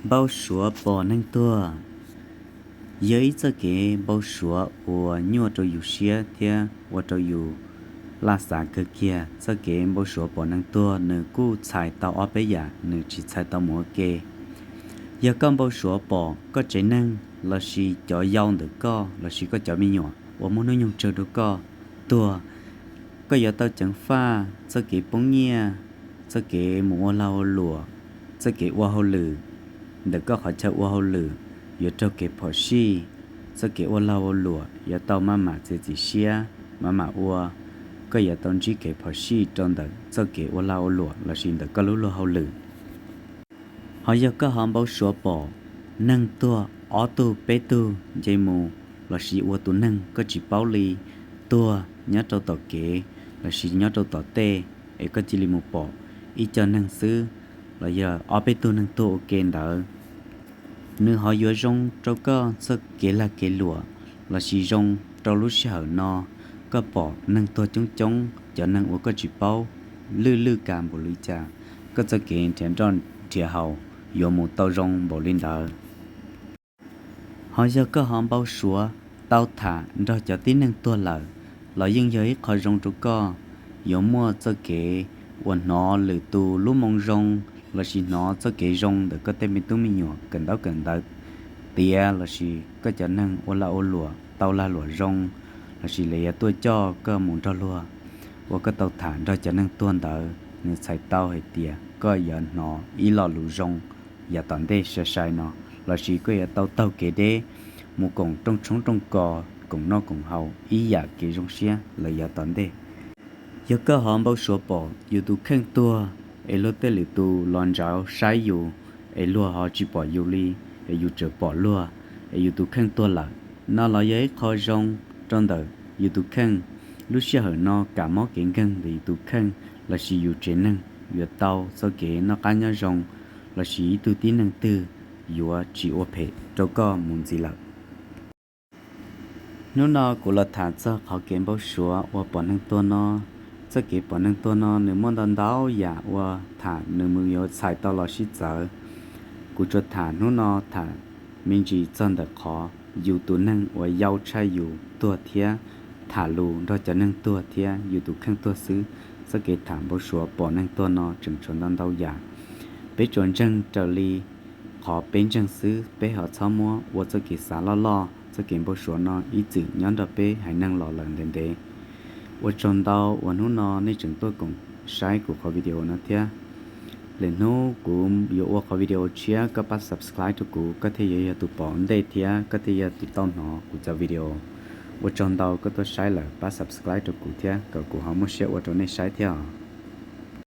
Npau suav pom neeg tuag yog ib txoj kev npau suav uas nyuaj rau yus siab thiab ua rau yus laj xav kawg kiag. Txoj kev npau suav pom neeg tuag nws kuj txhais tau ob peb yam, nws tsis txhais tau mus ua ke. Yog koj npau suav pom koj tsev neeg lossis cov yau ntawm koj lossis koj cov me nyuam uas muaj hnub nyoog tsawg rau koj tuag, koj yuav tau ceev faj txoj kev poob nyiaj, txoj kev mus ua lag ua luam, txoj kev ua hauj lwm ntawm koj qhov chaw ua hauj lwm yuav raug kev phom sij, txoj kev ua lag ua luam yuav tau maj mam txiav txim siab maj mam ua, koj yuav tau ntsib kev phom sij rau ntawm txoj kev ua lag ua luam lossis ntawm koj lub luag hauj lwm. Ho yog koj ho npau suav pom neeg tuag ob tug peb tug nce mus lossis ua tus neeg koj tsis paub li tuag nyob rau tom kev lossis nyob rau tom tej, es koj cia li mus pom ib co neeg xwb los yog ob peb tug neeg tuag ua ke ntawd, nws ho yuav zoo rau koj txoj kev lag kev luam lossis zoo rau lub sij hawm no koj pom neeg tuag coob coob, cov neeg uas koj tsis paub lwj lwj kas npaum li cas, koj txoj kev nrhiav nroj nrhiav haus yuav mus tau zoo npaum li ntawd. Ho yog koj ho npau suav tau tham nrog cov tib neeg tuag lawm los yeej yog ib qho zoo rau koj, yuav muaj txoj kev uas hnov lwm tus lub moo zoo lossis hnov txoj kev zoo ntawm koj tej me tub me nyuam kawm ntaub kawm ntawv tiav lossis koj cov neeg ua lag ua luam tau lag luam zoo lossis lawv yuav tuaj coj koj mus nrog luag uas koj tau tham nrog cov neeg tuag ntawd, nws txhais tau hais tias koj yuav hnov ib lo lus zoo yav tom ntej sai sai no, lossis koj yuav tau taug kev deb mus koom rooj tshoob rooj kos, koom noj koom haus ib yam kev zoo siab lawm yav tom ntej. Yog koj ho npau suav pom yus tus kheej tuag es luag tej lwm tus los ntsauv saib yus es luag ho tsis pom yus li, es yus tseem pom luag, es yus tus kheej tuag lawm no los yog ib qho zoo rau ntawm yus tus kheej. Lub sij hawm no kam mob kev nkeeg ntawm yus tus kheej lossis yus tsev neeg yuav tau txoj kev noj qab nyob zoo lossis ib tug tib neeg twg yuav tsis ua phem rau koj mus ntxiv lawm. Hnub no kuv los tham txog qhov kev npau suav uas pom neeg tuag no. Txoj kev pom neeg tuag no nws muaj ntau ntau yam uas tham nws mus yuav txhais tau los sib txawv. Kuv tsuas tham hnub no tham me ntsis txog ntawm qhov yus tus neeg uas yau tshaj yus tuag thiab tham lus nrog cov neeg tuag thiab yus tus kheej tuag xwb. Txoj kev tham npau suav pom neeg tuag no tseem tshuav ntau ntau yam. Peb tsuas ntseeg raws li qhov peb ntseeg xwb, peb ho txhob muab ua txoj kev xav loj loj. Txoj kev npau suav no ib txwm nyob nrog peb haiv neeg los lawm ntev ntev. Ua tsaug ntau uas hnub no nej tseem tuaj koom saib kuv qhov video no thiab. Lwm hnub kuv yuav ua qhov video tshiab, koj pab subscribe rau kuv koj thiaj yuav yog tus pom ntej thiab koj thiaj yog tus tau hnov kuv cov video. Ua tsaug ntau koj tuaj saib lawm, pab subscribe rau kuv thiab kom kuv ho muaj siab ua rau nej saib thiab os.